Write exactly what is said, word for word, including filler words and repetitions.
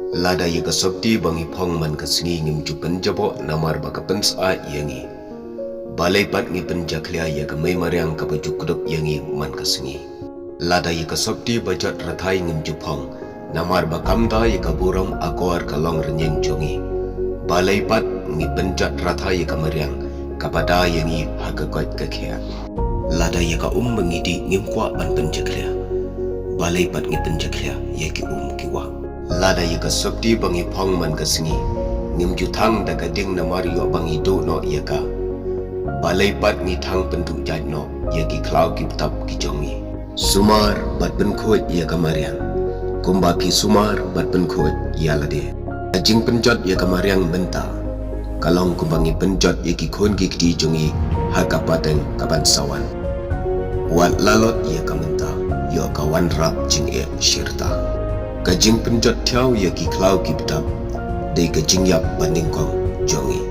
Lada ïa ka sopti ba ngi phong man ka sngi ngim ju pynjaboh namar ba ka pynsaid ïa ngi, balei pat ngi pynjakhlia ïa ka mei mariang kaba ju kdup ïa ngi man ka sngi? Lada ïa ka sopti ba jot rathai ngim ju phong namar ba kam da ïa ka burom akor ka longrynïeng jong ngi, balei pat ngi pynjot rathai ïa ka mariang kaba da ïa ngi ha ka koit ka khiah? Lada ïa ka um ba ngi dih ngim kwah ban pynjakhlia, balei pat ngi pynjakhlia ïa ki um ki wah? Lada ïa ka sopti ba ngi phong man ka sngi ngim ju thang da ka ding namar ïoh ba ngi duh noh ïa ka, balei pat ngi thang pynduh jait noh ïa ki khlaw ki btap ki jong ngi? Sumar bad pynkhuid ïa ka mariang kumba phi sumar bad pynkhuid ïa lade. Ka jingpynjot ïa ka mariang mynta ka long kumba ngi pynjot ïa ki khun ki kti jong ngi ha ka pateng kaban sa wan. Wat lalot ïa ka mynta, ïoh ka wanrah jingeh shirta. Ka jingpynjot thiaw ïa ki khlaw ki btap dei ka jingïap ba nyngkong jong ngi.